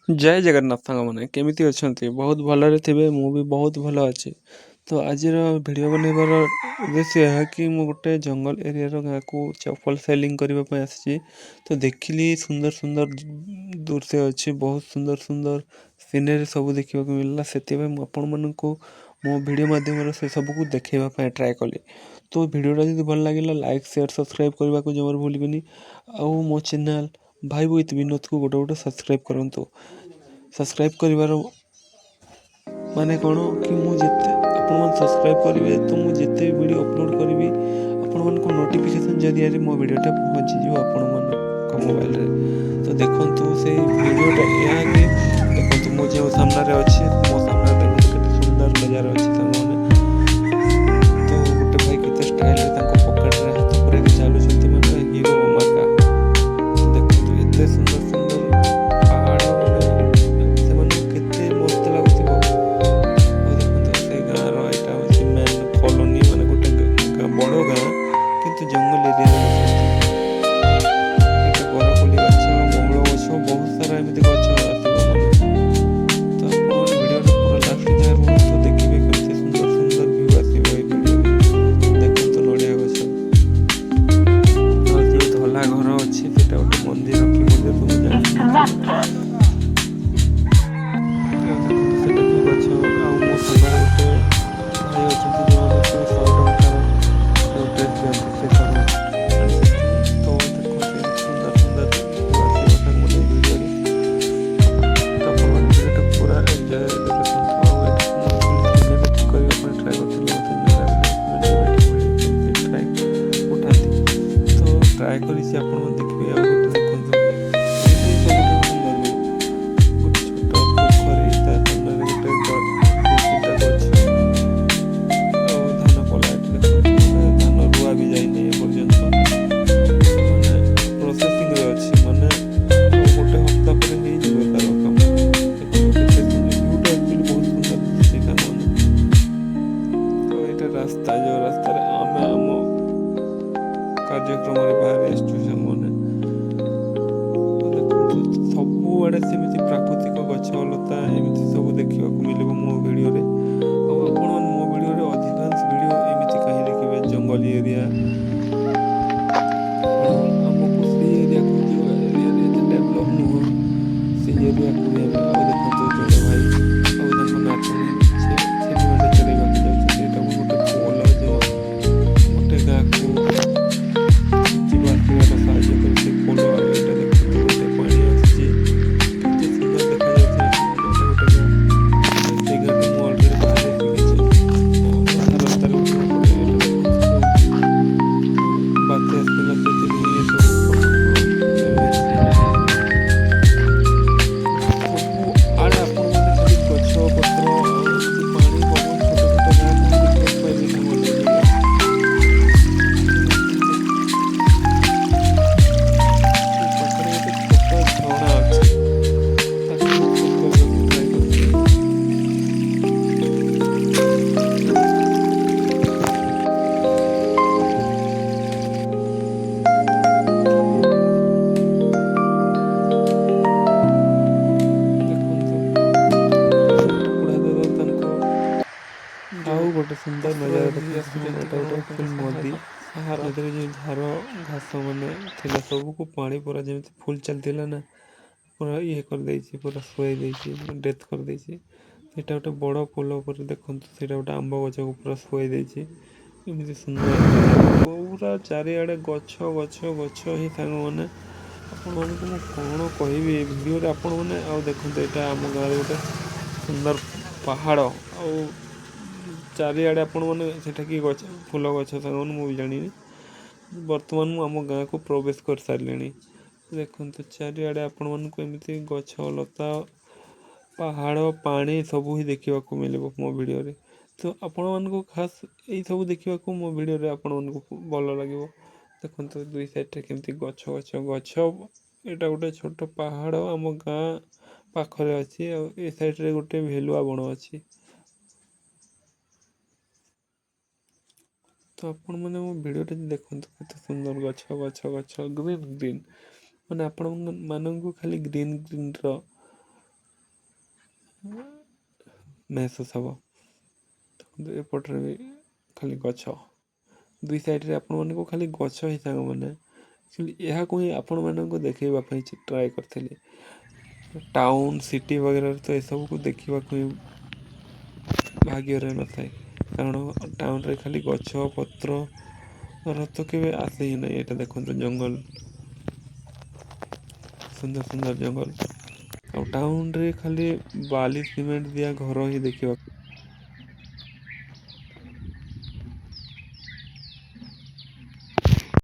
ଜୟ ଜଗନ୍ନାଥ ସାଙ୍ଗମାନେ, କେମିତି ଅଛନ୍ତି? ବହୁତ ଭଲରେ ଥିବେ। ମୁଁ ବି ବହୁତ ଭଲ ଅଛି। ତ ଆଜିର ଭିଡ଼ିଓ ବନେଇବାର ଉଦ୍ଦେଶ୍ୟ ଏହା କି ମୁଁ ଗୋଟେ ଜଙ୍ଗଲ ଏରିଆର ଗାଁକୁ ଚପଲ ସେଲିଂ କରିବା ପାଇଁ ଆସିଛି। ତ ଦେଖିଲି ସୁନ୍ଦର ସୁନ୍ଦର ଦୃଶ୍ୟ ଅଛି, ବହୁତ ସୁନ୍ଦର ସୁନ୍ଦର ସିନେରୀ ସବୁ ଦେଖିବାକୁ ମିଳିଲା। ସେଥିପାଇଁ ମୁଁ ଆପଣମାନଙ୍କୁ ମୋ ଭିଡ଼ିଓ ମାଧ୍ୟମରେ ସେ ସବୁକୁ ଦେଖେଇବା ପାଇଁ ଟ୍ରାଏ କଲି। ତ ଭିଡ଼ିଓଟା ଯଦି ଭଲ ଲାଗିଲା, ଲାଇକ୍, ସେୟାର, ସବସ୍କ୍ରାଇବ୍ କରିବାକୁ ଜମାରୁ ଭୁଲିବେନି। ଆଉ ମୋ ଚ୍ୟାନେଲ୍ ଭାଇ ୱିଥ୍ ବିନୋଦକୁ ଗୋଟେ ଗୋଟେ ସବସ୍କ୍ରାଇବ୍ କରନ୍ତୁ। ସବସ୍କ୍ରାଇବ୍ କରିବାର ମାନେ କ'ଣ କି ମୁଁ ଯେତେ ଆପଣମାନେ ସବସ୍କ୍ରାଇବ୍ କରିବେ, ତ ମୁଁ ଯେତେ ବି ଭିଡ଼ିଓ ଅପଲୋଡ଼ କରିବି, ଆପଣମାନଙ୍କୁ ନୋଟିଫିକେସନ୍ ଜରିଆରେ ମୋ ଭିଡ଼ିଓଟା ପହଞ୍ଚିଯିବ ଆପଣମାନଙ୍କ ମୋବାଇଲରେ। ତ ଦେଖନ୍ତୁ ସେଇ ଭିଡ଼ିଓଟା ଏହା କି ଦେଖନ୍ତୁ, ମୁଁ ଯେଉଁ ସାମ୍ନାରେ ଅଛି, ମୋ ସାମ୍ନାରେ ଦେଖନ୍ତୁ କେତେ ସୁନ୍ଦର ନଜାରା ଅଛି ସାଙ୍ଗମାନେ। ତ ଗୋଟେ ଭାଇ କେତେ ଷ୍ଟାଇଲରେ ତାଙ୍କ ପକେଟରେ ହାତ ପୁରେଇକି ଚାଲୁଛନ୍ତି, ମାନେ ହିରୋ ମାର୍କା। ଦେଖନ୍ତୁ ଏତେ ସୁନ୍ଦର ସୁନ୍ଦର ପାହାଡ଼, ମାନେ ସେମାନଙ୍କୁ କେତେ ମସ୍ତ ଲାଗୁଥିବ। ଆଉ ଦେଖନ୍ତୁ ସେ ଗାଁର ଏଇଟା ହେଉଛି ମେନ୍ କଲୋନୀ, ମାନେ ଗୋଟେ ବଡ଼ ଗାଁ, କିନ୍ତୁ ଜଙ୍ଗଲ ଏରିଆରେ ବସନ୍ତି। ଏଇଟା ବରକୋଳି ଗଛ, ମହୁଳ ଗଛ, ବହୁତ ସାରା ଏମିତି ଗଛ ଆସିବ ମାନେ। ତ ଆପଣମାନେ ଭିଡ଼ିଓଟା ପୁରା ଲାଷ୍ଟ ଯାଏଁ ରୁହନ୍ତୁ, ଦେଖିବେ କେମିତି ସୁନ୍ଦର ସୁନ୍ଦର ଭିଉ ଆସିବ ଏଇ ଭିଡ଼ିଓରେ। ଦେଖନ୍ତୁ ନଡ଼ିଆ ଗଛ। ଆଉ ଯୋଉ ଧଲା ଘର ଅଛି, ସେଇଟା ଗୋଟେ ମନ୍ଦିର କି ମନ୍ଦିର ତ ମୁଁ ଜାଣିନି। ଆଉ ଦେଖନ୍ତୁ ସେଟା କି ଗଛ। ଆଉ ମୋ ସାଙ୍ଗରେ ଗୋଟେ ଭାଇ ଅଛନ୍ତି, ଯେଉଁମାନେ କି 100 ଟଙ୍କାର ଯେଉଁ ଡ୍ରେସ୍ ଦିଅନ୍ତି, ସେ ସବୁ ଆଣିଛନ୍ତି। ତ ଦେଖନ୍ତୁ, ଏମିତି ସୁନ୍ଦର ସୁନ୍ଦର ଭିଉ ଆସିବ ସାଙ୍ଗମାନେ ଏଇ ଭିଡ଼ିଓରେ। ତ ଆପଣମାନେ ଭିଡ଼ିଓଟାକୁ ପୁରା ଏନ୍ଜୟ ଦେଖନ୍ତୁ। ଆଉ ଏଠି ମୁଁ ସିନେମେଟିକ୍ କରିବା ପାଇଁ ଟ୍ରାଏ କରିଥିଲି। ମୋତେ ସିନେମେଟିକ୍ ଭିଡ଼ିଓ କେମିତି ଟ୍ରାଏ ଉଠାନ୍ତି, ତ ଟ୍ରାଏ କରିଛି, ଆପଣମାନେ ଦେଖିବେ। ଆଉ ଗୋଟେ ଦେଖନ୍ତୁ, ଏଇଠି ସବୁଠାରୁ ସୁନ୍ଦର ଭିଉ। ଗୋଟେ ଛୋଟ ପୋଖରୀ, ତା ସାମ୍ନାରେ ଗୋଟେ ଦୁଇ ତିନିଟା ଗଛ ଆଉ ଧାନ ପଲା। ଏଠି ଦେଖନ୍ତୁ, ମାନେ ଧାନ ରୁଆ ବି ଯାଇନି ଏପର୍ଯ୍ୟନ୍ତ, ମାନେ ପ୍ରୋସେସିଂରେ ଅଛି, ମାନେ ଆଉ ଗୋଟେ ହପ୍ତା ପରେ ହେଇଯିବ ତାର କାମ। ଦେଖନ୍ତୁ କେତେ ସୁନ୍ଦର ଭିଉଟା, ଆକ୍ଚୁଆଲି ବହୁତ ସୁନ୍ଦର ଦିଶୁଛି ସାଙ୍ଗମାନେ। ଆଉ ଏଇଟା ରାସ୍ତା, ଯେଉଁ ରାସ୍ତାରେ ଆମେ ଆମ କାର୍ଯ୍ୟକ୍ରମରେ ବାହାରି ଆସିଛୁ ସାଙ୍ଗମାନେ। ତ ଦେଖନ୍ତୁ, ସବୁଆଡ଼େ ସେମିତି ପ୍ରାକୃତିକ ଗଛ ଲତା ଏମିତି ସବୁ ଦେଖିବାକୁ ମିଳିବ ମୋ ଭିଡ଼ିଓରେ। ଆଉ ଆପଣମାନେ ମୋ ଭିଡ଼ିଓରେ ଅଧିକାଂଶ ଭିଡ଼ିଓ ଏମିତି କାହିଁ ଦେଖିବେ, ଜଙ୍ଗଲି ଏରିଆ। କାରଣ ଆମକୁ ସେଇ ଏରିଆକୁ, ଯେଉଁ ଏରିଆରେ ଏତେ ଡେଭଲପ୍ ନୁହଁ, ସେଇ ଏରିଆକୁ ବି ଆମେ। ଆଉ ଦେଖନ୍ତୁ, ଜଣେ ଭାଇ ଆଉ ତାଙ୍କ ନାତୁଣୀ ଛେଳି ମେଣ୍ଢା ଚରେଇବାକୁ ଯାଉଛନ୍ତି। ଏଇଟା ବି ଗୋଟେ ପୋଲ, ଯେଉଁ ଗୋଟେ ଗାଁକୁ ଯିବା ଆସିବାରେ ସାହାଯ୍ୟ କରେ ସେ ପୋଲ। ଆଉ ଏଇଟା ଦେଖନ୍ତୁ, ଗୋଟେ ପାଣି ଆସୁଛି, କେତେ ସୁନ୍ଦର ଦେଖାଯାଉଛି ସାଙ୍ଗମାନେ। ଏଇଟା ଗୋଟେ ଗାଁ। ସେଇ ଗାଁକୁ ମୁଁ ଅଲରେଡ଼ି ବାହାରି ଆସିଛି ଅଧା ରାସ୍ତାରେ ଉଠିଲା ପରେ। ଏଇଟା ଦେଖନ୍ତୁ, ଯେଉଁ ବାତ୍ୟା ଆସିଥିଲା, ସେଥିରେ ହିଁ ଏସବୁ ଡ୍ୟାମେଜ୍। ସବୁ ଆଡ଼େ ଆପଣମାନେ ଖାଲି ଗଛ ପତ୍ର ଆଉ ଏମିତି ପାଣି ପବନ, ଛୋଟ ଛୋଟ ଗାଁକୁ ବି ଦେଖିବାକୁ ପାଇବେ ସାଙ୍ଗମାନେ ଏଇ ଜାଗାରେ। ଦେଖନ୍ତୁ, ଏ ପାଖରେ ଗୋଟେ ଛୋଟ ଝରଣା ଅଛି, ତାକୁ ମୁଁ ସୁଟ୍ କରିବାକୁ ଟ୍ରାଏ କରୁଛି। ଦେଖନ୍ତୁ, ଗୋଟେ ବୁଢ଼ା ଦାଦା ତାଙ୍କ ଆଉ ଗୋଟେ ସୁନ୍ଦର ଅସ୍ତ୍ର ନଜାରା ଧରି ଦେଖନ୍ତୁ। ଆସୁଛନ୍ତି, ଏଇଟା କଣ ଗୋଟେ ତାଙ୍କ ଆକ୍ଚୁଆଲି ନଦୀ। ସହାୟତା ସାହାରା। ନଦୀରେ ଯେଉଁ ଝାର ଘାସ ମାନେ ଥିଲା, ସବୁକୁ ପାଣି ପୁରା ଯେମିତି ଫୁଲ ଚାଲିଥିଲା ନା, ପୁରା ଇଏ କରିଦେଇଛି, ପୁରା ଶୁଆଇ ଦେଇଛି, ଡେଥ୍ କରିଦେଇଛି। ସେଇଟା ଗୋଟେ ବଡ଼ ପୋଲ ଉପରେ ଦେଖନ୍ତୁ, ସେଇଟା ଗୋଟେ ଆମ୍ବ ଗଛକୁ ପୁରା ଶୁଆଇ ଦେଇଛି। ଏମିତି ସୁନ୍ଦର ନଜାରା, ପୁରା ଚାରିଆଡ଼େ ଗଛ ଗଛ ଗଛ ହିଁ ସାଙ୍ଗମାନେ। ଆପଣମାନଙ୍କୁ ମୁଁ କ'ଣ କହିବି ଏ ଭିଡ଼ିଓରେ ଆପଣମାନେ। ଆଉ ଦେଖନ୍ତୁ, ଏଇଟା ଆମ ଗାଁରେ ଗୋଟେ ସୁନ୍ଦର ପାହାଡ଼। ଆଉ ଚାରିଆଡ଼େ ଆପଣମାନେ, ସେଟା କି ଗଛ, ଫୁଲ ଗଛ ସାଙ୍ଗମାନେ, ମୁଁ ବି ଜାଣିନି। ବର୍ତ୍ତମାନ ମୁଁ ଆମ ଗାଁକୁ ପ୍ରବେଶ କରିସାରିଲିଣି। ଦେଖନ୍ତୁ, ଚାରିଆଡ଼େ ଆପଣମାନଙ୍କୁ ଏମିତି ଗଛ ଲତା, ପାହାଡ଼, ପାଣି ସବୁ ହିଁ ଦେଖିବାକୁ ମିଳିବ ମୋ ଭିଡ଼ିଓରେ। ତ ଆପଣମାନଙ୍କୁ ଖାସ୍ ଏଇସବୁ ଦେଖିବାକୁ ମୋ ଭିଡ଼ିଓରେ ଆପଣମାନଙ୍କୁ ଭଲ ଲାଗିବ। ଦେଖନ୍ତୁ, ଦୁଇ ସାଇଡ଼ରେ କେମିତି ଗଛ ଗଛ ଗଛ। ଏଇଟା ଗୋଟେ ଛୋଟ ପାହାଡ଼ ଆମ ଗାଁ ପାଖରେ ଅଛି। ଆଉ ଏ ସାଇଡ଼ରେ ଗୋଟେ ଭେଲୁଆ ବଣ ଅଛି। ତ ଆପଣମାନେ ମୋ ଭିଡ଼ିଓଟା ଦେଖନ୍ତୁ, କେତେ ସୁନ୍ଦର ଗଛ ଗଛ ଗଛ, ଗ୍ରୀନ୍ ଗ୍ରୀନ୍, ମାନେ ଆପଣ ମାନଙ୍କୁ ଖାଲି ଗ୍ରୀନ୍ ଗ୍ରୀନ୍ର ମେହସୁସ ହେବ। ଦେଖନ୍ତୁ, ଏପଟରେ ବି ଖାଲି ଗଛ। ଦୁଇ ସାଇଡ଼ରେ ଆପଣମାନଙ୍କୁ ଖାଲି ଗଛ ହିଁ। ସାଙ୍ଗମାନେ, ଆକ୍ଚୁଆଲି ଏହାକୁ ହିଁ ଆପଣମାନଙ୍କୁ ଦେଖେଇବା ପାଇଁ ଟ୍ରାଏ କରିଥିଲି। ଟାଉନ୍, ସିଟି ବଗେରାରେ ତ ଏସବୁକୁ ଦେଖିବାକୁ ହିଁ ଭାଗ୍ୟରେ ନଥାଏ, କାରଣ ଟାଉନରେ ଖାଲି ଗଛ ପତ୍ର ତ କେବେ ଆସେ ହିଁ ନାହିଁ। ଏଇଟା ଦେଖନ୍ତୁ ଜଙ୍ଗଲ, ସୁନ୍ଦର ସୁନ୍ଦର ଜଙ୍ଗଲ। ଆଉ ଟାଉନରେ ଖାଲି ବାଲି ସିମେଣ୍ଟ ଦିଆ ଘର ହିଁ ଦେଖିବାକୁ